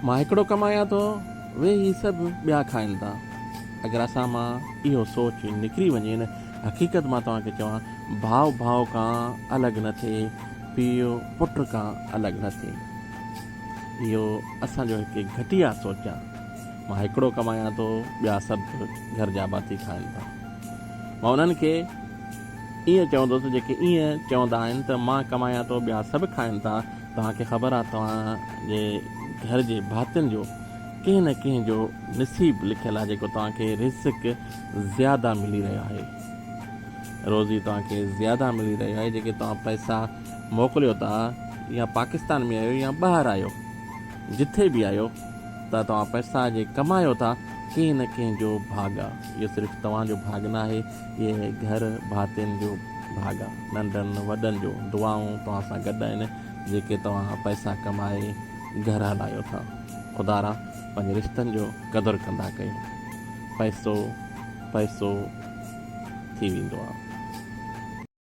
مان هڪڙو ڪمايان ٿو، ويهي سڀ ٻيا کائن ٿا. اگر اسان مان اهو سوچ نڪري وڃي نه، حقيقت مان توهان کي چوان، ڀاء ڀاء کان الڳ نه ٿئي، پيء پٽ کان الڳ نه ٿئي. اهو اسان جو هڪ گهٽيا سوچ آ. مان هڪڙو ڪمايان ٿو، ٻيا سڀ گهر جا ڀاتي کائن ٿا. مان انهن کي ائين چوندس جيڪي ائين چوندا آهن ته مان ڪمايان ٿو ٻيا سڀ کائن ٿا، توهان کي خبر آ توهان جي گهر جي ڀاتين جو ڪنهن نه ڪنهن جو نصيب لکيل آ جيڪو توهان کي رزق زياده ملي رهيو آهي روزي توهان کي زياده ملي رهيو آهي جيڪي توهان پئسا موڪليو ٿا يا پاڪستان ۾ آهيو يا ٻاهر آهيو جٿي به آهيو ته توهان پئسا جي ڪمايو ٿا ڪنهن نه ڪنهن جو ڀاڳ آ اهو صرف توهان جو ڀاڳ نه آهي اهي گهر ڀاتين جو ڀاڳ آ ننڍن وڏن جو دعائون توهان سان گڏ آهن جيڪي توهان پئسا ڪمائي گهر هلايو ٿا خدارا پنهنجي رشتن جو قدر ڪندا ڪيو پئسو پئسو ٿي ويندو آ.